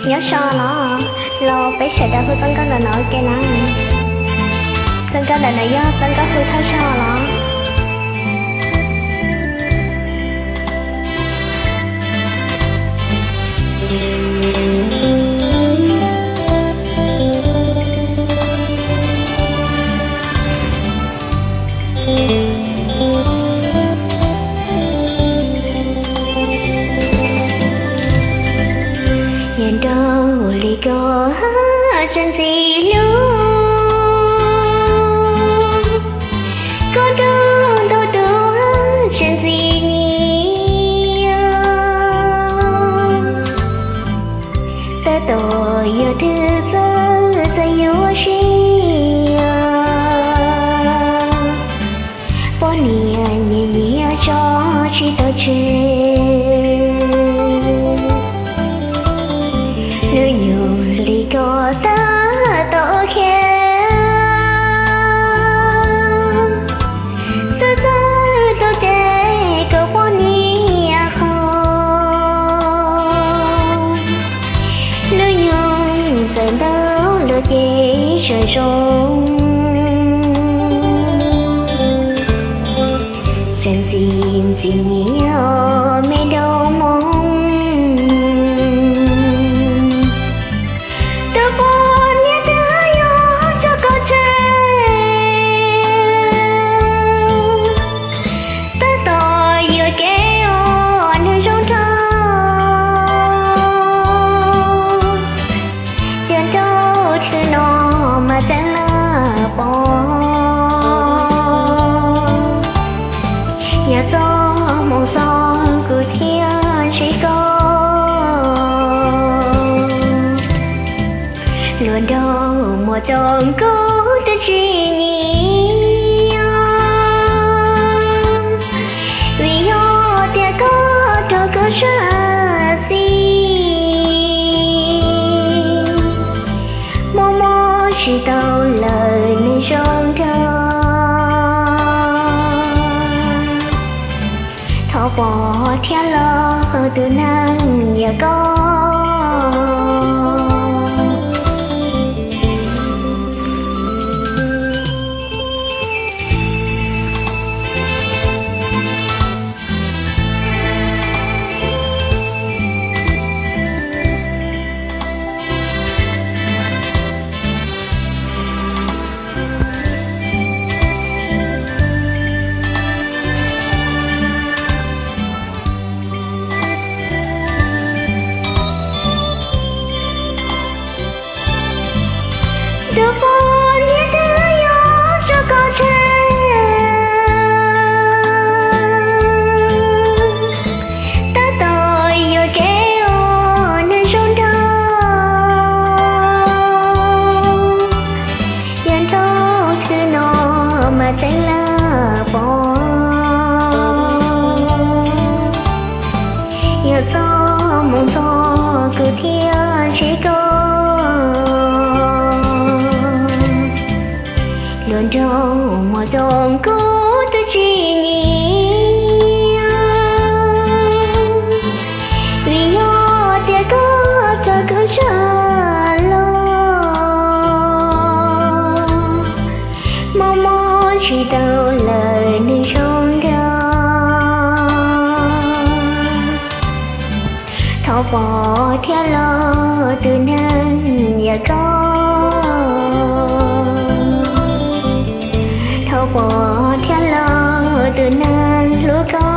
Nyob zoo los, los peb sawv daws hu txoj nkauj ntawm no ua ke na. Txoj nkauj ntawm no yog txoj nkauj hu thawj zaug los. Nyob nraum li koj tseem ntxim hlub, koj nrog ntau tus tseem ntxim nyiam. Tab tom yog twg txawj txawj yuav siab, poj niam nyiam nyiam tso tsis tau tseg. Hnub nyoog li koj tab tom ua khiav, txawj txawj tau ces koj poj niam qhov. Hnub nyoog txawm ntau los ces tseem zoo, tseem ntxim ntxim nyiam me nraum moog. Tus poj niam twg yuav tso koj tseg, tab tom yuam kev ua neeg zoo nraug. Yuav nraug thwm no mas txeeb lawm pob. Yog txoj hmoo txog kuv thiaj ntsib koj, luag nraug muaj coob kuv twb tsis nyiam. Vim yog tias koj raug kuv sab xis, mob mob tsis tau lawm neeg zoo nraug. Thov pom thiab los tus neeg yog koj. Tus poj niam twg yuav tso koj tseg, tab tom yuam kev ua neeg zoo nraug. Yog nraug thwm no mas txeeb lawm pob. Yog txoj hmoo txog kuv thiaj ntsib koj, luag nraug muaj coob kuv twb tsis nyiam. Vim yog tias koj raug kuv sab los, mob mob tsis tau lawm neeg zoo nraug. Thov pom thiab los tus neeg yog koj. Thov pom thiab los tus neeg hlub koj.